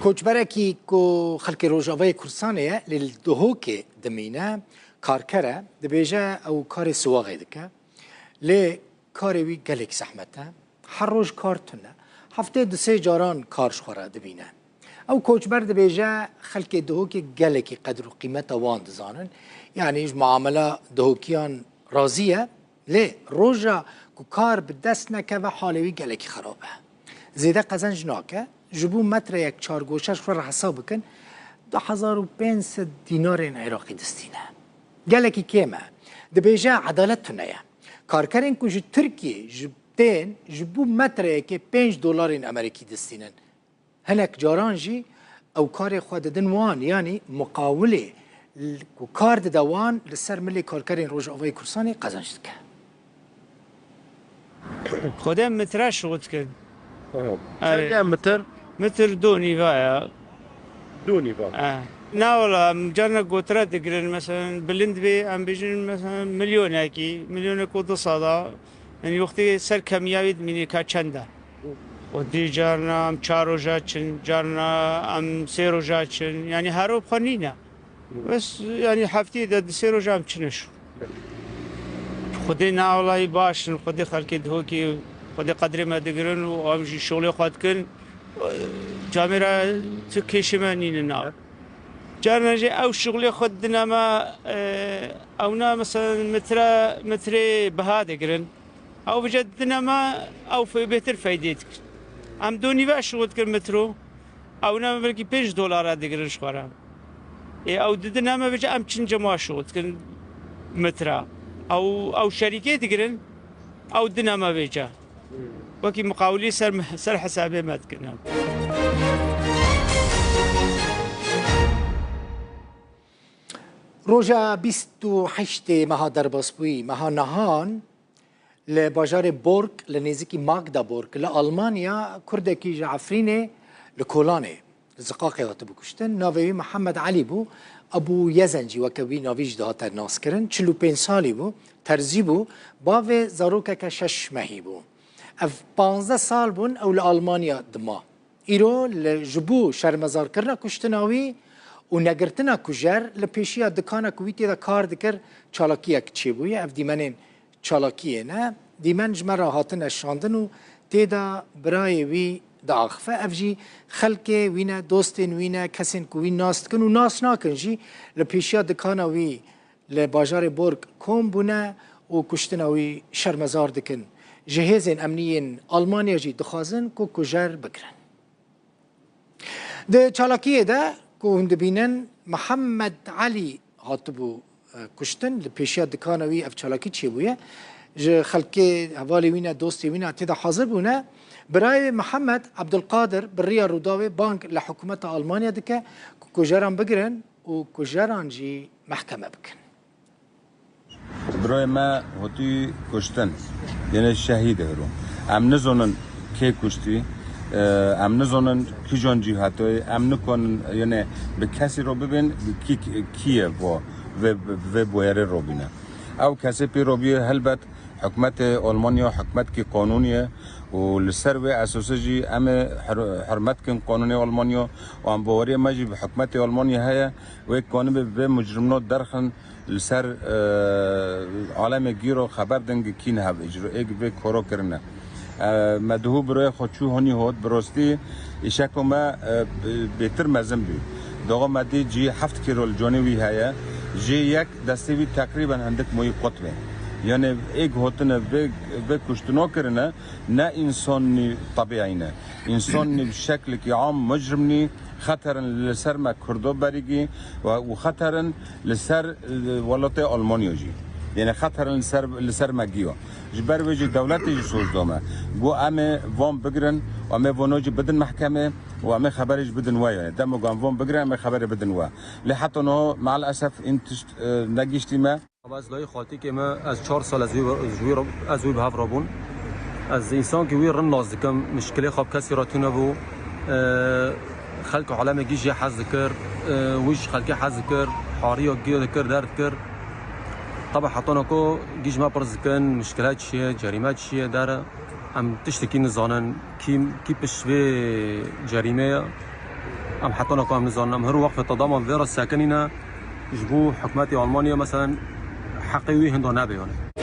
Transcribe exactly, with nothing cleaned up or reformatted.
Koçberekî ku xelkê Rojavayê Kurdistanê ye, lê li Duhokê dimîne, karker e, dibêje ew karê siwaxê dike. Lê karê wî gelek zehmet e. Her roj kar tune. Heftê du sê caran kar ji xwe re dibîne. Ew koçber dibêje, xelkê Duhokê gelekî qedr û qîmeta wan dizanin. Yanî ji muamela Duhokiyan razî ye. Lê roja ku kar bi dest nekeve, halê wî gelekî xerab e. Zêde qezenc nake. Ji bo metreyek çargoşe ji xwe re hesab bikin, du hezar û pênc sed dînarên Iraqî distîne. Gelekî kêm e. Dibêje edalet tune ye. Karkerên ku ji Tirkiyê, ji tên, ji bo metreyekê pênc dolarên Amerîkî distînin. Hinek caran jî ew karê xwe didin wan, yanî muqawilê l-, ku kar dide wan, li ser milê karkerên Rojavayê Kurdistanê qezenc dike. Xwedê em mitra şixul dikin. Aha. Erê. Çend e mitir? Mitir do nîva ya. Do nîva. Eh. Na wala, em carna gotira digirin, mesela bilind bê, em bêjin mesela milyonekî, milyonek û du sed a. Yanî wextê ser kemiya wî dimînî ka çend e. Wextê carna em çar roja çin, carna em sê roja çin. Yanî her roj xwe nîne. Bes, yanî hefteyê de di sê roja em çine şû. Xwedê na welayî baş in, Xwedê xelkê Duhokê, Xwedê qedrê me digirin û em jî şolê xwe dikin. Camêra tu kêşê me nînin na. Carna jî ew şixulê xwe didine me, e, ewna mesela metre, metrê biha digirin. Ew vêca didine me, ew fe-, bêtir feydê dikin. Em do nîve şixul dikin metro. Ewna me belkî pênc dolara digirin ji xwe re. Ê, ew didine me vêca em çin cema şixul dikin metra. Ew, ew şerîkê digirin, ew dine me vêca. Wekî muqawilî ser, ser hesabê me dikin. Roja bîst û heştê meha derbasbûyî, meha nihan, li bajarê Borg, li nêzîkî Magdeburg, li Almanya, Kurdekî ji Efrînê li Kolanê, li Ziqaqê hatibû kuştin. Navê wî Mihemed Elî bû. Ebû Yezen jî weke wî navî jî dihate naskirin. Çil û pênc salî bû, terzî bû. Bavê zarokeke şeş mehî bû. Ev panzdeh sal bûn ew li Almanya dima. Îro li, ji bo şermezarkirina kuştina wî û negirtina kujer, li pêşiya dikana ku wî tê de kar dikir, çalakiyek çêbûye. Ev dîmenên çalakiyê ne. Dîmen ji me re hatine şandin û tê de birayê wî diaxife. Ev jî xelkê wî ne, dostên wî ne, kesên ku wî nas dikin û nas nakin jî, li pêşiya dikana wî li bajarê Borg kom bûne û kuştina wî şermezar dikin. Ji hêzên emnî yên Almanya jî dixwazin ku kujer bigirin. Di çalakiyê de ku hûn dibînin, Mihemed Elî hatibû, e, kuştin. Li pêşiya dikana wî ev çalakî çêbûye. Ji xelkê hevalê wî ne, dostê wî ne tê de hazir bûne. Birayê wê Mihemed Ebdulqadir bi riya Rûdawê bang li hikûmeta Almanya dike ku kujeran bigirin û kujeran jî mehkeme bikin. Birayê me hatî kuştin, yene şehîd hiro. Em nizonin kê kuştî, e, em nizonin kîjan cîhatoyê, em nikonin, yene bi kesî ro bibin, kî, kî ye vo, vê, vê boyerê robîne. Ew kesê pê robîye helbet hikûmetê Almanya hikûmetkî qanûnî ye û li ser wê esasê jî em ê hir-, hurmet kin qanûnê Almanya û em baweriyê me jî bi hikûmetê Almanya heye, wê kanibê vê micrimno derxin li ser, e, alemê gîro xeber din gi kîn hev îcro ê gi vê koro kirine. E, me duhû birayê xwe çû honî hot, bi rostî îşeko me, e, b-, bêtir mezin bî. Doxa me dî cî heft kîro li conê wî heye. Jê yek destê wî teqrîben hindik moyî qut be. Yanê ê gihotine vê, vê kuştino kirine, ne însonî tebîî ne. Însonî bi şeklekî am micrimnî xeterin li ser me Kurdo berîgî û, û xeterin li ser, e, welatê Almanya jî. Yanî xeterin li ser, li ser me giyo. Ji ber wê jî dewletê jî soz da me. Got em ê van bigirin û em ê vano jî bidin mehkemê û em ê xeberê jî bidin we yanî. Dema ku em van bigirin em ê xeberê bidin we. Lê heta niha meelesef în tişt, e, negihiştî me. Ez layê xaltîkê me, ez çar sal ez wî, ez wî, ez wî bi hev rabûn. Ez însankî wî rind nas dikim, mişkilê xwe bi kesî re tune bû. E, xelk alemê gî jê hez dikir, e, wî ji xelkê hez dikir, hariya gê dikir, derdikir. Teba hetana ku gî ji me pirs dikin, mişkile çi ye, cerîme çi ye, dere. Em tiştekî nizanin, kî, kî pişt vê cerîmê ye. Em heta niha em nizanin, em her wextê tedama vê re sekinîne, ji bo hikûmetê Almanya, meselen, heqê wî hinda nebe, yani.